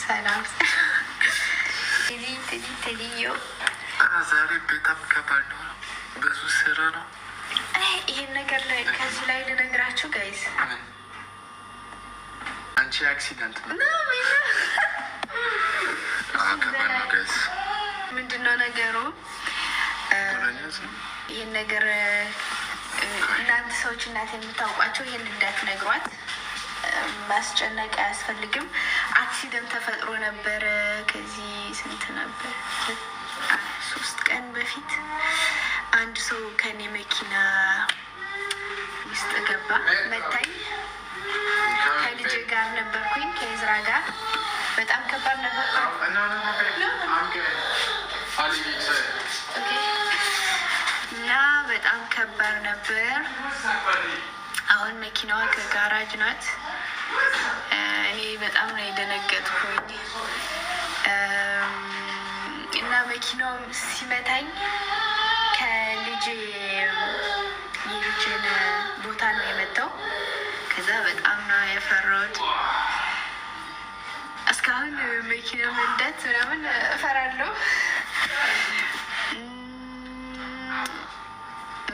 ሰላም ቴዲ፣ ቴዲ፣ ቴዲዮ። ዛሬ በጣም ከባድ ነው። ብዙ ስራ ነው። ይህን ነገር ከዚህ ላይ ልነግራችሁ guys። ምን? አንቺ accident ነው። ከባድ ነው guys። ምንድነው ነገሩ? ይህን ነገር እናንተ ሰዎች እናት የምታውቋቸው ይህን እንዳትነግሯት፣ ማስጨነቅ አያስፈልግም። Accident ተፈጥሮ ነበረ። ከዚህ ስንት ነበር? 3 ቀን በፊት አንድ ሰው ከኔ መኪና ውስጥ ገባ፣ መታኝ። ከልጄ ጋር ነበርኩኝ፣ ከኤዝራ ጋር። በጣም ከባድ ነበር። Okay። እና በጣም ከባድ ነበር። አሁን መኪናዋ ከጋራጅ ናት። እኔ በጣም ነው የደነገጥኩኝ እና መኪናው ሲመታኝ ከልጄ የልጄን ቦታ ነው የመታው። ከዛ በጣም ነው የፈራሁት። እስካሁን መኪና መንዳት ምናምን እፈራለሁ።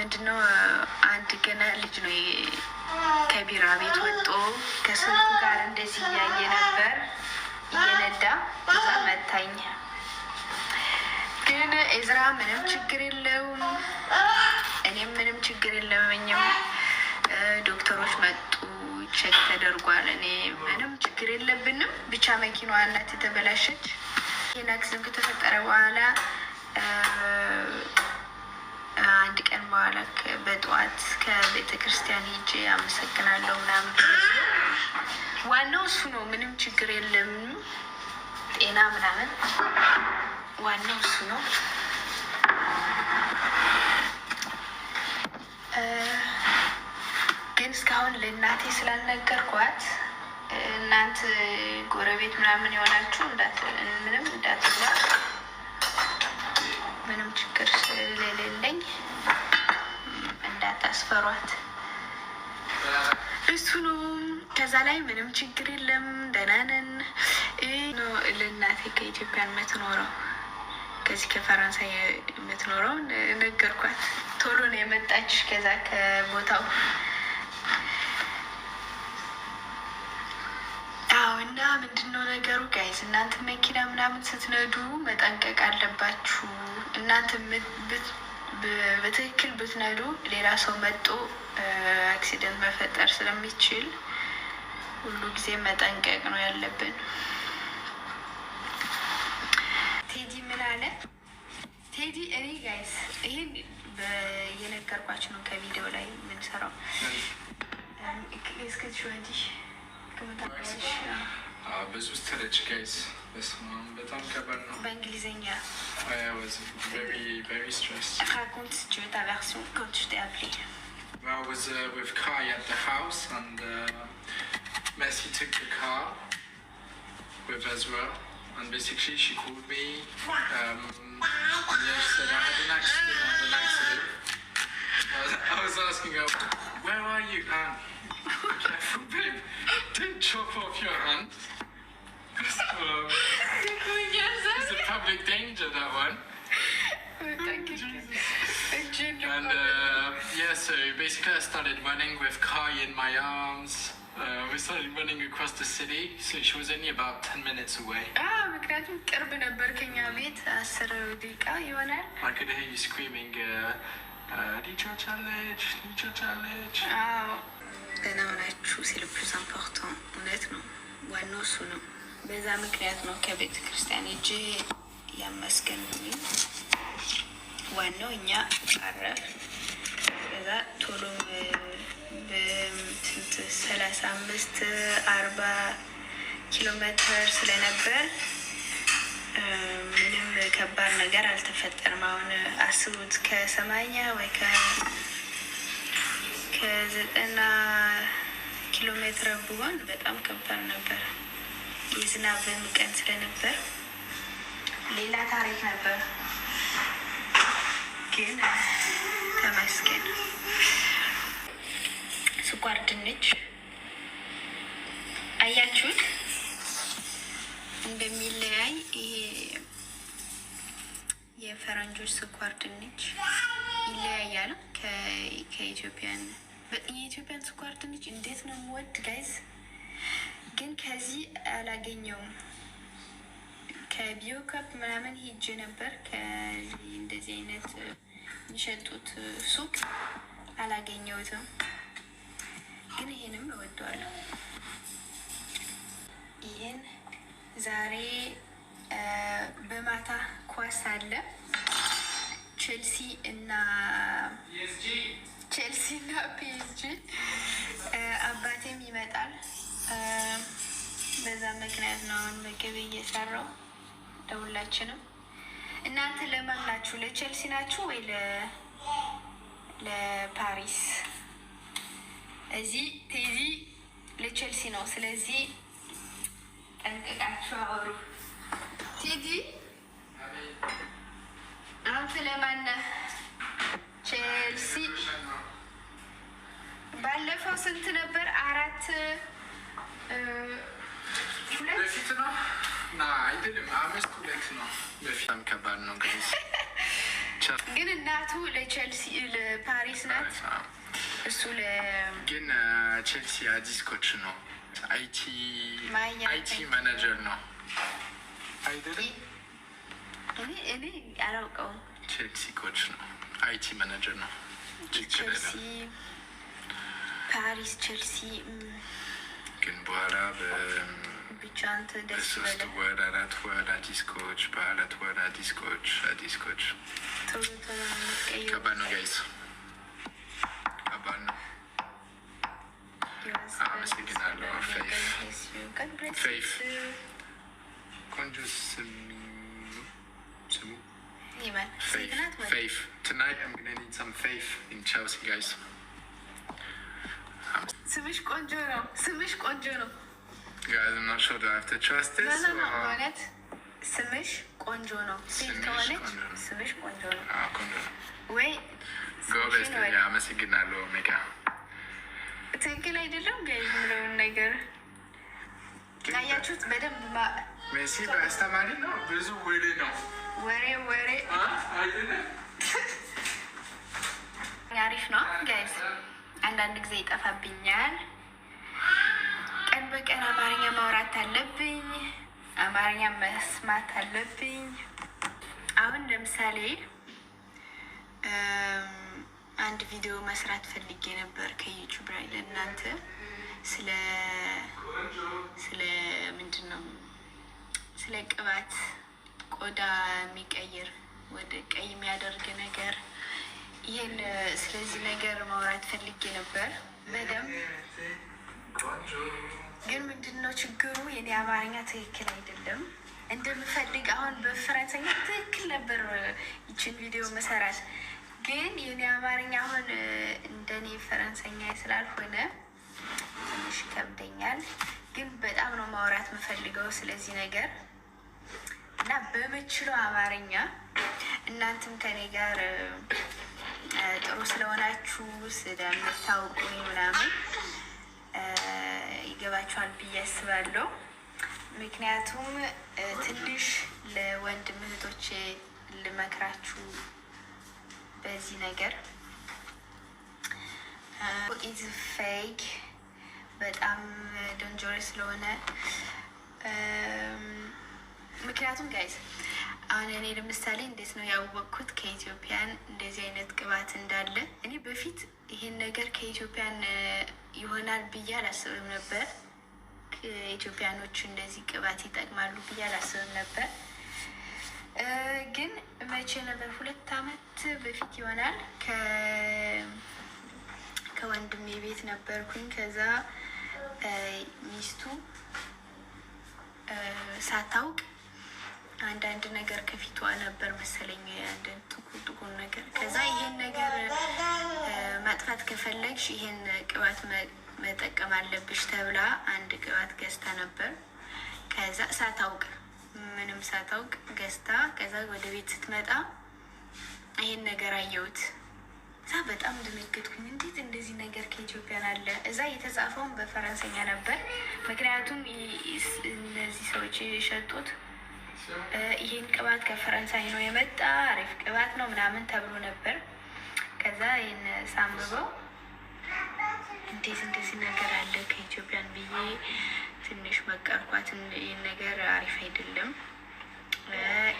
ምንድነው፣ አንድ ገና ልጅ ነው፣ ከቢራ ቤት ወጦ ከስልኩ ጋር እንደዚህ እያየ ነበር እየነዳ፣ እዛ መታኝ። ግን ኤዝራ ምንም ችግር የለውም፣ እኔም ምንም ችግር የለኝም። ዶክተሮች መጡ፣ check ተደርጓል። እኔ ምንም ችግር የለብንም። ብቻ መኪናዋ ናት የተበላሸች። ይህን accident ከተፈጠረ በኋላ አንድ ቀን በኋላ በጠዋት ከቤተ ክርስቲያን ሄጄ አመሰግናለሁ ምናምን። ዋናው እሱ ነው። ምንም ችግር የለም። ጤና ምናምን ዋናው እሱ ነው። ግን እስካሁን ለእናቴ ስላልነገርኳት እናንተ ጎረቤት ምናምን የሆናችሁ ምንም እንዳትሏት፣ ምንም ችግር ስለሌለኝ እንዳታስፈሯት። እሱ ነው። ከዛ ላይ ምንም ችግር የለም፣ ደህና ነን። ለእናቴ ከኢትዮጵያ የምትኖረው፣ ከዚህ ከፈረንሳይ የምትኖረው ነገርኳት። ቶሎ ነው የመጣች ከዛ ከቦታው። አዎ፣ እና ምንድነው ነገሩ guys፣ እናንተ መኪና ምናምን ስትነዱ መጠንቀቅ አለባችሁ። እናንተ በትክክል ብትነዱ ሌላ ሰው መጦ accident መፈጠር ስለሚችል ሁሉ ጊዜ መጠንቀቅ ነው ያለብን። ቴዲ ምን አለ? ቴዲ፣ እኔ guys ይሄን እየነገርኳችሁ ነው ከቪዲዮ ላይ የምንሰራው። እስከ ወዲህ ብዙ ስትረች guys፣ በስመ አብ በጣም ከባድ ነው። በእንግሊዝኛ። I was very, very stressed. Raconte si tu veux ta version quand je t'ai appelé. Well, I was with Kai at the house and Messi took the car with Ezra and basically she called me and yeah, she said, "I had an accident, I had an accident." I was asking her, "Where are you?" Anne, careful, babe, don't chop off your hand. It's a public danger, that one. And yeah, so basically I started running with Kai in my arms. We started running across the city, so she was only about 10 minutes away. ምክንያቱም ቅርብ ነበር ከኛ ቤት፣ 10 ደቂቃ ይሆናል። I could hear you screaming, "ልጆች አለች, ልጆች አለች." አዎ፣ ደህና ሆናችሁ c'est le plus important። እውነት ነው፣ ዋናው እሱ ነው። በዛ ምክንያት ነው ከቤተ ክርስቲያን ሄጄ ያመስገንኩኝ። ዋናው እኛ አረፍ፣ ከዛ ቶሎ በስንት 35 40 ኪሎ ሜትር ስለነበር ምንም ከባድ ነገር አልተፈጠርም። አሁን አስቡት ከ80 ወይ ከ90 ኪሎ ሜትር ብሆን በጣም ከባድ ነበር። የዝናብም ቀን ስለነበር ሌላ ታሪክ ነበር። ግን ተመስገን። ስኳር ድንች አያችሁት? እንደሚለያይ። ይሄ የፈረንጆች ስኳር ድንች ይለያያል ከ Ethiopian። የኢትዮጵያን ስኳር ድንች እንዴት ነው የምወድ guys፣ ግን ከዚህ አላገኘውም። ከ Biocoop ምናምን ሄጄ ነበር። ከዚህ እንደዚህ አይነት የሚሸጡት ሱቅ አላገኘሁትም፣ ግን ይሄንም እወደዋለሁ። ይህን ዛሬ በማታ ኳስ አለ። ቼልሲ እና PSG። አባቴም ይመጣል። በዛ ምክንያት ነው አሁን ምግብ እየሰራው ለሁላችንም። እናንተ ለማን ናችሁ? ለቼልሲ ናችሁ ወይ ለፓሪስ? እዚህ ቴዲ ለቼልሲ ነው። ስለዚህ ጠንቅቃችሁ አውሩ። ቴዲ፣ አንተ ለማን ነህ? ቼልሲ። ባለፈው ስንት ነበር? 4-2። በፊት ነው ና አይደለም፣ 5-2 ነው በፊት። በጣም ከባድ ነው guys። ግን እናቱ ለቼልሲ ለፓሪስ ናት፣ እሱ ለ ግን ቼልሲ አዲስ coach ነው። IT ማያ IT manager ነው አይደለም? እኔ አላውቀውም። ቼልሲ coach ነው፣ IT manager ነው። ችግር ቼልሲ የለም። ፓሪስ ቼልሲ ግን በኋላ ብቻ አንተ ደስ በ3 በለ። ወር፣ 4 ወር አዲስ coach፣ በ4 ወር አዲስ coach፣ አዲስ coach። ቶሎ ቶሎ ነው የምትቀይሩት። ከባድ ነው guys፣ ከባድ ነው። አመሰግናለሁ። Faith። Faith። ቆንጆ ስም ስሙ። ይመን ሴት Faith. ናት ወይ? Faith. Tonight I'm gonna need some faith in Chelsea, guys. ስምሽ ቆንጆ ነው። ስምሽ ቆንጆ ነው። Guys, I'm not sure, do I have to trust No this? No no or- በእውነት ስምሽ ቆንጆ ነው። ሴት ስምሽ ከሆነች ቆንጆ ነው። ስምሽ ቆንጆ ነው አዎ፣ ቆንጆ ነው። ወይ? ጎበዝ ስምሽን ወይ ነኝ። አመሰግናለሁ ሜጋ። ትክክል አይደለም guys የምለውን ነገር ካያችሁት በደንብ ሜሲ በአስተማሪ ነው፣ ብዙ ወሬ ነው። ወሬ ወሬ። አይደለም? አሪፍ ነው guys። አንዳንድ ጊዜ ይጠፋብኛል። ቀን በቀን አማርኛ ማውራት አለብኝ። አማርኛ መስማት አለብኝ። አሁን ለምሳሌ አንድ ቪዲዮ መስራት ፈልጌ ነበር ከ YouTube ላይ ለእናንተ ስለ ምንድን ነው፣ ስለ ቅባት፣ ቆዳ የሚቀይር፣ ወደ ቀይ የሚያደርግ ነገር፣ ይህን ስለዚህ ነገር ማውራት ፈልጌ ነበር በደንብ። ግን ምንድን ነው ችግሩ? የኔ አማርኛ ትክክል አይደለም እንደምፈልግ። አሁን በፈረንሳይኛ ትክክል ነበር ይችን ቪዲዮ መሰራት፣ ግን የኔ አማርኛ አሁን እንደኔ ፈረንሳይኛ ስላልሆነ ትንሽ ይከብደኛል። ግን በጣም ነው ማውራት የምፈልገው ስለዚህ ነገር እና በምችለው አማርኛ እናንተም ከኔ ጋር ጥሩ ስለሆናችሁ፣ ስለምታውቁኝ ምናምን ይገባችኋል ብዬ አስባለሁ። ምክንያቱም ትንሽ ለወንድም እህቶቼ ልመክራችሁ በዚህ ነገር። Is fake፣ በጣም dangerous ስለሆነ። ምክንያቱም guys አሁን እኔ ለምሳሌ እንዴት ነው ያወቅኩት ከ Ethiopian እንደዚህ አይነት ቅባት እንዳለ? እኔ በፊት ይሄን ነገር ከ Ethiopian ይሆናል ብዬ አላስብም ነበር። ኢትዮጵያኖች እንደዚህ ቅባት ይጠቅማሉ ብዬ አላስብም ነበር። ግን መቼ ነበር? 2 አመት በፊት ይሆናል፣ ከወንድሜ ቤት ነበርኩኝ። ከዛ ሚስቱ ሳታውቅ አንዳንድ ነገር ከፊቷ ነበር መሰለኝ፣ አንዳንድ ጥቁር ጥቁር ነገር። ከዛ ይሄን ነገር ማጥፋት ከፈለግሽ ይሄን ቅባት መጠቀም አለብሽ ተብላ አንድ ቅባት ገዝታ ነበር። ከዛ ሳታውቅ፣ ምንም ሳታውቅ ገዝታ፣ ከዛ ወደ ቤት ስትመጣ ይሄን ነገር አየሁት። እዛ በጣም ደነገጥኩኝ። እንዴት እንደዚህ ነገር ከኢትዮጵያን አለ? እዛ የተጻፈውን በፈረንሰኛ ነበር። ምክንያቱም እነዚህ ሰዎች የሸጡት ይህን ቅባት ከፈረንሳይ ነው የመጣ፣ አሪፍ ቅባት ነው ምናምን ተብሎ ነበር። ከዛ ይህን ሳንብበው እንዴት እንደዚህ ነገር አለ ከኢትዮጵያን ብዬ ትንሽ መቀርኳት። ይህን ነገር አሪፍ አይደለም።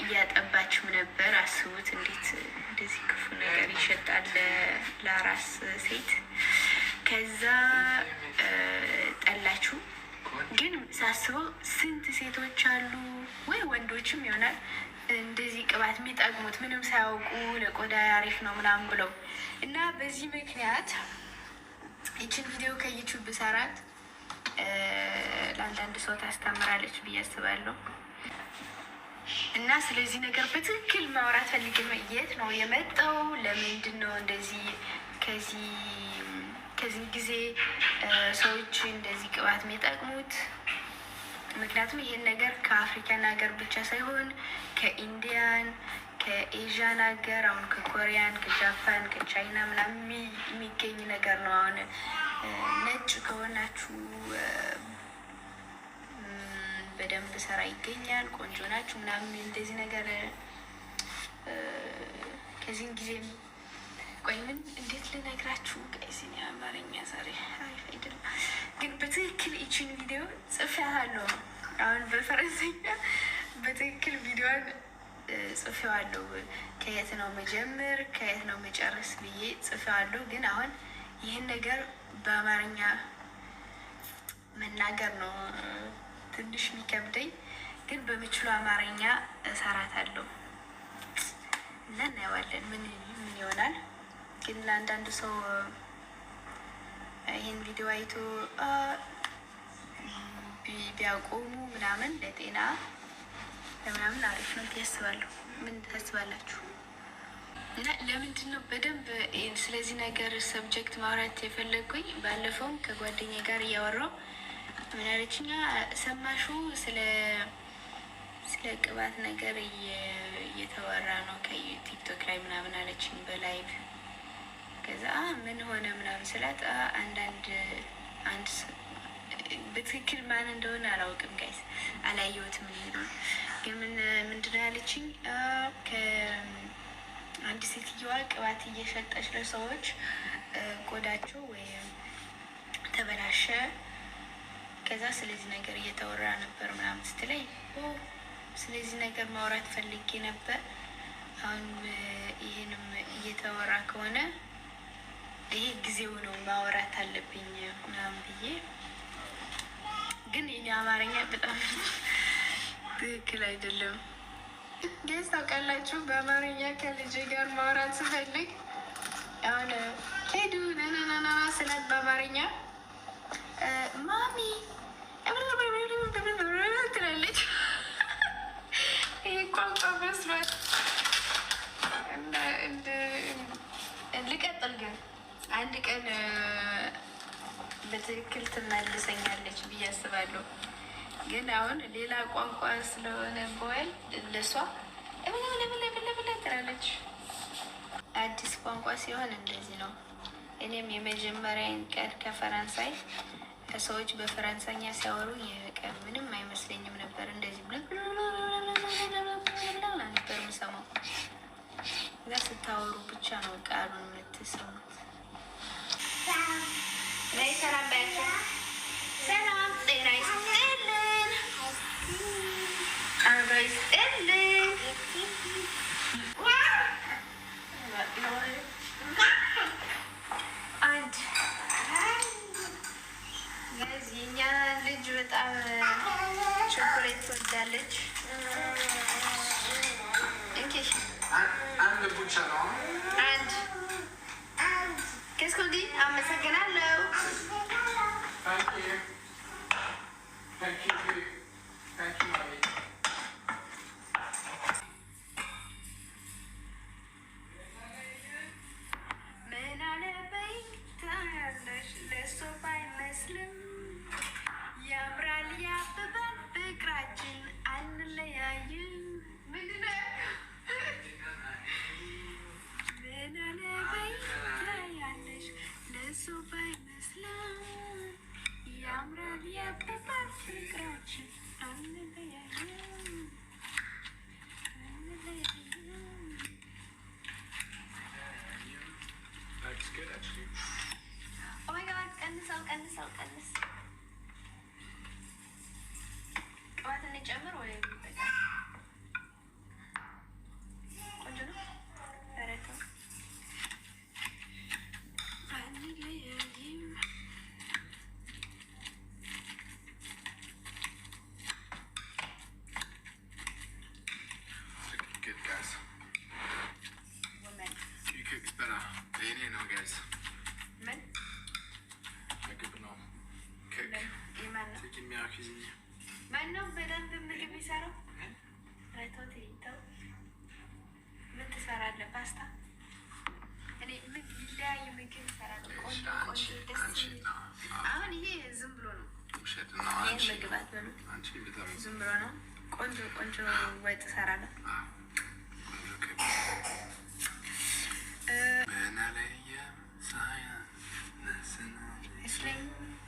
እያጠባችም ነበር። አስቡት እንዴት እንደዚህ ክፉ ነገር ይሸጣል ለአራስ ሴት። ከዛ ጠላችሁ። ግን ሳስበው ስንት ሴቶች አሉ ወይ ወንዶችም ይሆናል እንደዚህ ቅባት የሚጠቅሙት ምንም ሳያውቁ ለቆዳ አሪፍ ነው ምናምን ብለው። እና በዚህ ምክንያት ይችን ቪዲዮ ከ YouTube ብሰራት ለአንዳንድ ሰው ታስተምራለች ብዬ አስባለሁ። እና ስለዚህ ነገር በትክክል ማውራት ፈልጌ ነው። የት ነው የመጣው? ለምንድን ነው እንደዚህ ከዚህ ጊዜ ሰዎች እንደዚህ ቅባት የሚጠቅሙት? ምክንያቱም ይሄን ነገር ከ African ሀገር ብቻ ሳይሆን ከ Indian፣ ከ Asian ሀገር፣ አሁን ከ Korean፣ ከጃፓን፣ ከቻይና ምናምን የሚገኝ ነገር ነው። አሁን ነጭ ከሆናችሁ በደንብ ስራ ይገኛል፣ ቆንጆ ናችሁ ምናምን እንደዚህ ነገር ከዚህን ጊዜ። ቆይ ምን እንዴት ልነግራችሁ? Guys፣ አማርኛ ዛሬ አሪፍ አይደለም፣ ግን በትክክል ይችን ቪዲዮ ጽፌያለሁ። አሁን በፈረንሳይኛ በትክክል ቪዲዮን ጽፌዋለሁ። ከየት ነው መጀመር ከየት ነው መጨረስ ብዬ ጽፌዋለሁ። ግን አሁን ይህን ነገር በአማርኛ መናገር ነው ትንሽ የሚከብደኝ፣ ግን በምችለው አማርኛ እሰራታለሁ እና እናየዋለን ምን ምን ይሆናል። ግን ለአንዳንድ ሰው ይህን ቪዲዮ አይቶ ቢያቆሙ ምናምን ለጤና ለምናምን አሪፍ ነው ብዬ አስባለሁ። ምን ታስባላችሁ? እና ለምንድን ነው በደንብ ስለዚህ ነገር subject ማውራት የፈለግኩኝ? ባለፈውም ከጓደኛ ጋር እያወራው ምን አለችኛ፣ ሰማሹ ስለ ቅባት ነገር እየተወራ ነው ከ TikTok ላይ ምናምን አለችኝ በ live። ከዛ ምን ሆነ ምናምን ስላት አንዳንድ አንድ በትክክል ማን እንደሆነ አላውቅም guys፣ አላየሁትም። ግን ምን ምንድነው ያለችኝ፣ ከአንድ ሴትየዋ ቅባት እየሸጠች ለሰዎች ቆዳቸው ወይም ተበላሸ፣ ከዛ ስለዚህ ነገር እየተወራ ነበር ምናምን ስትለኝ ስለዚህ ነገር ማውራት ፈልጌ ነበር። አሁን ይህንም እየተወራ ከሆነ ይሄ ጊዜው ነው፣ ማውራት አለብኝ ምናምን ብዬ። ግን የኔ አማርኛ በጣም ትክክል አይደለም። Guys፣ ታውቃላችሁ፣ በአማርኛ ከልጄ ጋር ማውራት ስፈልግ አሁን ሄዱ ናናናና ስላት በአማርኛ mommy ትላለች። ይህ ቋንቋ መስማት ልቀጥል፣ ግን አንድ ቀን በትክክል ትመልሰኛለች ብዬ አስባለሁ። ግን አሁን ሌላ ቋንቋ ስለሆነ በወል ለሷ ብላ ትላለች። አዲስ ቋንቋ ሲሆን እንደዚህ ነው። እኔም የመጀመሪያን ቀን ከፈረንሳይ ከሰዎች በፈረንሳይኛ ሲያወሩ ቀን ምንም አይመስለኝም ነበር። እንደዚህ ነበር የምሰማው። እዛ ስታወሩ ብቻ ነው ቃሉን የምትሰሙት። ሰላም በያቸው። ሰላም ጤና ይስጥልን፣ አብሮ ይስጥልን። አንድ የኛ ልጅ በጣም ቾኮሌት ትወዳለች። አንድ ብቻ ነው። አንድ። Qu'est-ce qu'on dit? አመሰግናለሁ። Thank you. Thank you. Thank you, mommy. ምን አለበይ ታያለሽ፣ ለሶፋ አይመስልም፣ ያምራል ያብባል፣ ፍቅራችን አንለያይም። ምንድን ነው? ምን አለበይ ልጨምር ወይ? ቆንጆ ነው። ኧረ ተው አንለያይም። It's looking good, guys. ወመን Who cooks better? የኔ ነው guys. ምን? ምግብ ነው። Cook. የማን ነው? C'est qui le meilleur cuisinier? ማን ነው በደንብ ምግብ የሚሰራው? ኧረ ተው ተው። ምን ትሰራለህ? ፓስታ? እኔ ምን ሊለያይ ምግብ እሰራለሁ። ቆንጆ ቆንጆ ደስ የሚል። አሁን ይሄ ዝም ብሎ ነው። ውሸት ነው። ይህ አንቺ ምግብ አትበሉት። አንቺ በጣም ዝም ብሎ ነው። ቆንጆ ቆንጆ ወጥ እሰራለሁ። ቆንጆ cook። ምን አለየም ሳያንስ መስለኝ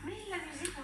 ምን la musique.